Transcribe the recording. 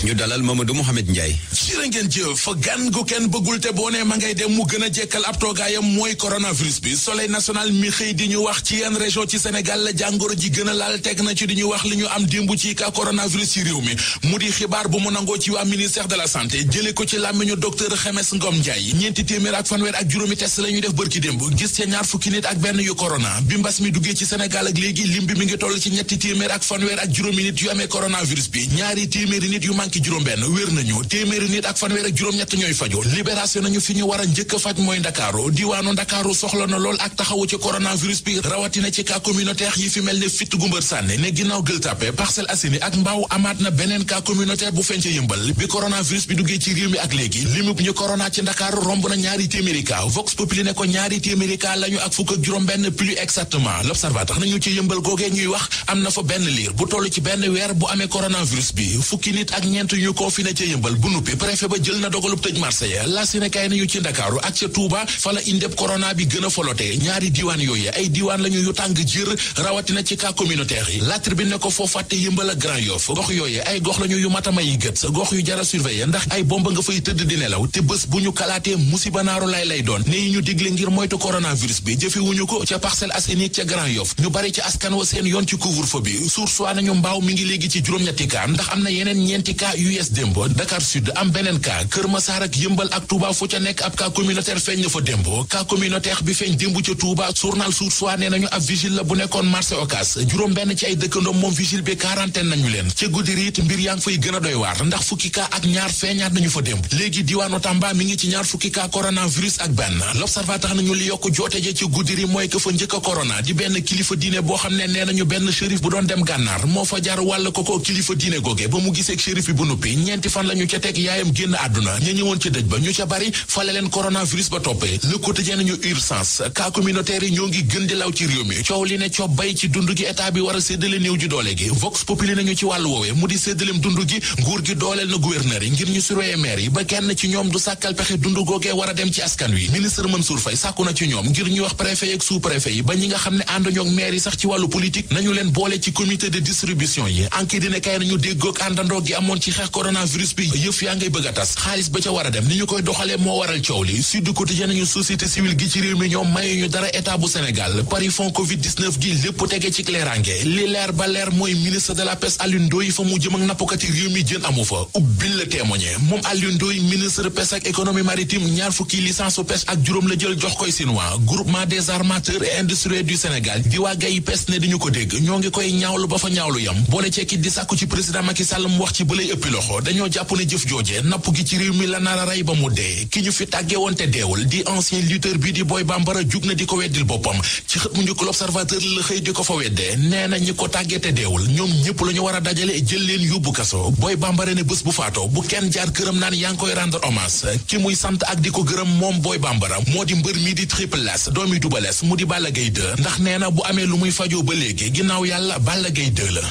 ñu dalal Mamadou Mouhamed Ndiaye. jërë ngeen jëf gan gu kenn bëggul te boo nee ma ngay dem mu gën a jekkal ab toogaayam mooy coronavirus bi. Soleil national mi xëy di ñu wax ci yenn région ci Sénégal la jàngoro ji gën a laal teg na ci di ñu wax li ñu am démb ci cas coronavirus ci réew mi mu di xibaar bu mu nangoo ci waa ministère de la santé jële ko ci làmmiñu docteur Xemes Ngom Ndiaye. ñeenti téeméer ak fanweer ak juróomi test la ñu def bërki démb gis ca ñaar fukki nit ak benn yu corona bi mbas mi duggee ci Sénégal ak léegi lim bi mi ngi toll ci ñetti téeméer ak fanweer ak juróomi nit yu amee coronavirus bi ñaari téeméeri nit yu manqué juróom-benn wér nañu téeméeri nit ak fanweer ak juróom-ñett ñooy fajo libération nañu fi ñu war a njëkk a faj mooy Ndakaaru diwaanu Ndakaaru soxla na lool ak taxawu ci coronavirus bi rawatina ci cas communautaire yi fi mel ne fitt gumbër sànne ne ginnaaw Gueule Tapée Parcelles Assainies ak Mbao amaat na beneen cas communautaire bu feeñ ca Yëmbal bi coronavirus bi duggee ci réew mi ak léegi limub ñu corona ci Ndakaaru romb na ñaari téeméeri cas Vox Populi ne ko ñaari téeméeri cas lañu ak fukk ak juróom-benn plus exactement L'Observateur nañu ci Yëmbal googee ñuy wax am na fa benn liir bu toll ci benn weer bu amee coronavirus bi fukki nit ak ñeent ñu confiné ca Yëmbal bu nuppi préfet ba jël na dogalub tëj marché ya la Sénégal nañu ci Ndakaaru ak ca Touba fa la indeb corona bi gën a folotee ñaari diiwaan yooyu ay diiwaan lañu yu tàng jër rawatina ci cas communautaire yi La Tribune ne ko foo fàtte Yëmbal ak Grand Yoff gox yooyu ay gox lañu yu matama yi gët gox yu jara surveiller ndax ay bomba nga fay tëdd di nelaw te bés bu ñu kalaatee musiba naaru lay doon ne yi ñu digle ngir moytu coronavirus bi jëfewuñu ko ca Parcelles Assainies ca Grand Yoff ñu bari ci askan wa seen yoon ci couvre-feu bi source waa nañu Mbaaw mi ngi léegi ci juróom-ñetti cas ndax am na yeneen ñeenti cas US démb Dakar Sud am beneen cas Kër Massar ak Yëmbal ak Touba fu ca nekk ab cas communautaire feeñ na fa démb cas communautaire bi feeñ démb ca Touba journal source waa nee nañu ab vigile la bu nekkoon marché Ocass juróom benn ci ay dëkkandoom moom vigile bi quarantaine nañu leen ca Goudiri it mbir yaa ngi fay gën a doy waar ndax fukki cas ak ñaar feeñaat nañu fa démb léegi diwaanu Tamba mi ngi ci ñaar fukki cas coronavirus ak benn L'Observateur nañu li yokk joote je ci Goudiri mooy que fa njëkk a corona di benn kilifa diine boo xam ne nee nañu benn shérif bu doon dem gànnaar moo fa jaar wàll ko kilifa diine googe ba mu gisee shérif bi bu nuppi ñeenti fan lañu ca teg yaayam génn àdduna ña ñëwoon ci dëj ba ñu ca bari fale leen coronavirus ba toppee Le Quotidien nañu urgence cas communautaire yi ñoo ngi gën di law ci réew mi coow li ne coob bay ci dund gi état bi war a séddale néew ji doole gi Vox Populi nañu ci wàllu woowee mu di séddaleem dund gi nguur gi dooleel na gouverneur yi ngir ñu surveiller maire yi ba kenn ci ñoom du sàkkal pexe dund googee war a dem ci askan wi ministre Mansour Faye sàkku na ci ñoom ngir ñu wax préfet ak sous préfet yi ba ñi nga xam ne ànduñoo ak maire yi sax ci wàllu politique nañu leen boole ci comité de distribution yi enquête dina kay nañu déggoog àndandoo gi amoon ci xeex coronavirus bi yëf yaa ngay bëgg a tas xaalis ba ca war a dem ni ñu koy doxalee moo waral coow li Sud Quotidien nañu société civile gi ci réew mi ñoom mayuñu dara état bu Sénégal pari fond covid 19 gi lépp tege ci leerange li leer ba leer mooy ministre de la pêche Alioune Ndoye fa mu jëm ak nappkati réew mi jën amu fa ubbil la témoigné moom Alioune Ndoye ministre pêche ak économie maritime ñaar fukki licence pêche ak juróom la jël jox koy Sinwaa groupement des armateurs et industriels du Sénégal di waa gayi pêche ne diñu ko dégg ñoo ngi koy ñaawlu ba fa ñaawlu yam boole ceekit di sàkku ci président Macky Sall mu wax ci balay ëppi loxo dañoo jàpp ne jëf jooje napp gi ci réew mi la nar a rey ba mu dee ki ñu fi tàggee woon te deewul di ancien lutteur bi di Boy Bambara jug na di ko weddil boppam ci xët mu njëkk L'Observateur la xëy di ko fa weddee nee na ñi ko tàggee te deewul ñoom ñëpp la ñu war a dajale jël leen yóbbu kaso Boy Bambara ne bés bu faatoo bu kenn jaar këram naan yaa ngi koy rendre hommage ki muy sant ak di ko gërëm moom Boy Bambara moo di mbër mi di Triple S doomi Double Less mu di Balla Gaye 2 ndax nee na bu amee lu muy fajoo ba léegi ginnaaw yàlla Balla Gaye 2 la